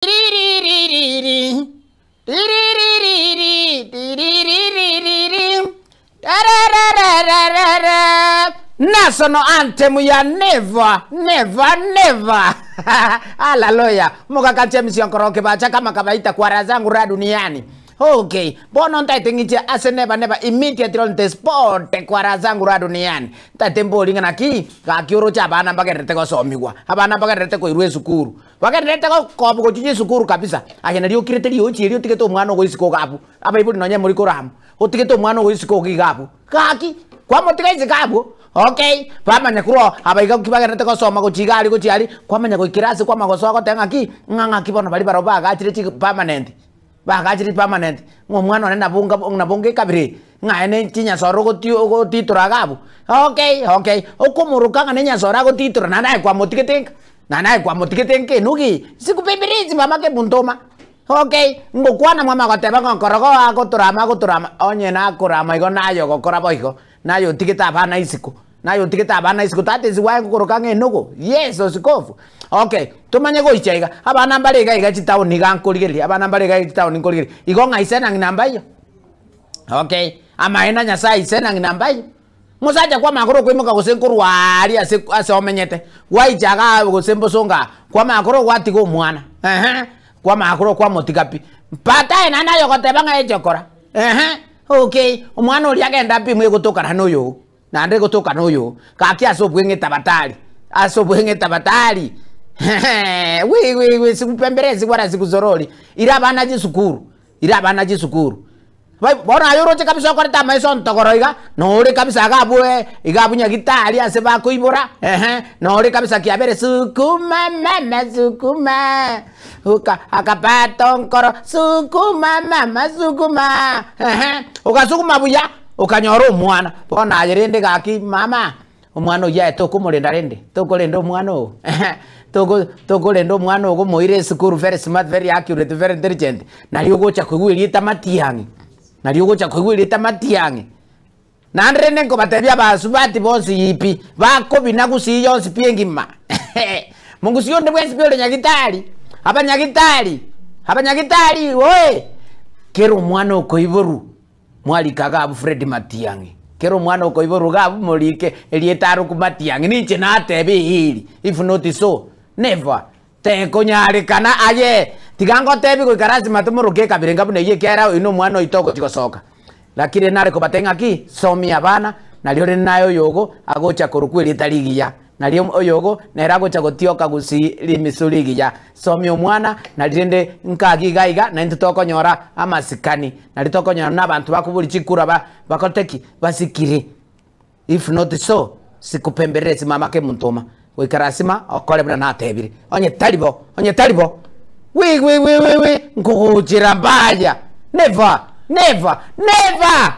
Riririririri, riririririri, riririririri, rararararara. National anthem ya never, never, never. Haleluya. Mogaka James Onkoroke bacha kama kabaita kwa raha zangu raha duniani. Okay, bono ntaete ng'iche ase never never immediately on the spot kwa raha zangu raha duniani. Ntaete mbori ng'a naki gaki oroche abana mbagenderete gosomigwa, abana mbagenderete koirwa esukuru. Bagendererete gokoba gochia chisukuru kabisa, aye nario okirete riochi erio otigete omwana ogoisiko iga abwo, abaibori nonye mori korama, otigete omwana ogoisiko iga iga abwo, gaki kwamotiga isiko abwo, okay, bamanya korwa oo abaiga ki bagendererete gosoma gochia iga aria gochia aria, kwamanya goikera ase kwamanya gosoa goteba ng'aki, ng'a ng'aki bono baria barobwo bagachire chi permanent, bagachire permanent, ng'a omwana one nabo nka nabo ngekabire, ng'a aye ne chinyasore ogoti ogotitora iga abwo, okay okay, okomoroka ng'a nenyasore agotitora naende aye kwamotigete nka. Na naye kwamotigete nkenugi, sikupimbiritsi mama kemuntoma. Okay, ngokwana mwama goteba ng'a okorogo agotorama agotorama, onye nakorama igo naye ogokora boigo, naye otigete abana isiko, naye otigete abana isiko, that is why ngokoroka ng'a enogo, yes osikofu. Okay, tomanye goicha iga, abana mbare iga iga chitown iga nkorigereria, abana mbare iga iga chitown nkorigereria, igo ng'a ise na ng'ina mbayo? Okay, amaene a Nyasaye ise na ng'ina mbayo? Omosacha kwamanya korwa okoimoka gose nkorwa aaria ase ase omenyete, gwaicha igaa gose mbosongo aa, kwamanya korwa gwatiga omwana ehe, kwamanya korwa kwamotiga pi. Baadaye naende aye ogoteba ng'a echokora ehe, okay, omwana oria agenda apimwe egotokana na oyo oo, naende egotokana na oyo oo, gaki ase obweng'e tabatari, ase obweng'e tabatari wi wi wi sikupembelezi wala sikusorori, ira abana chisukuru, ira abana chisukuru. Bono aye oroche kabisa okorete amaiso ntogoro iga, nore kabisa iga abwo iga abwo nyagitari ase bakoibora, ehe, nore kabisa kiabere sukuma mama sukuma, uka akapata onkoro sukuma mama sukuma, ehe, ogasuguma buya, okanyora omwana. Bono aye rende gaki mama, Omwana oyio aye tokomorenda rende, tokorenda omwana oo toko tokorenda omwana ogo omoire esukuru very smart, very accurate, very intelligent, nario ogocha koigwa erieta matiang'i, nario ogocha koigwa erieta matiang'i. Naende rende nkobatebia abasubati bonsi pi, bakobina gusii yonsi pi engima mogusii onde bwensi pi ore nyagitari, abanyagitari, abanyagitari oye, kera omwana okoiborwa. Mwarika iga abwo Fred Matiang'i, kera omwana okoiborwa iga abwo morike erieta arokwe Matiang'i, ninche nateba eeri, if not so, never, tekonyarekana aye, tiga ngotebi goika lasima tomoroke ekabira enga buna eyio ekiagera oyio na omwana oito ogochi gosoka. Lakini rende nare kobatebia ng'aki, somia abana, nario rende naye oyogo agocha korokwa erieta rigiya. Nario oyogo nere agocha gotioka gusii rimisu rigiya. Somia omwana, nari rende nkagi iga iga, naintwe tokonyora amasikani, nari tokonyora na abanto bakoboria chikura ba bakorete ki? Basikire. If not so, sikupemberere simama kemuntoma, goika lasima okore buna natebire. Onye tari bo, onye tari bo, wi wi wi wi wi, nkogochera mbaya, never, never, never!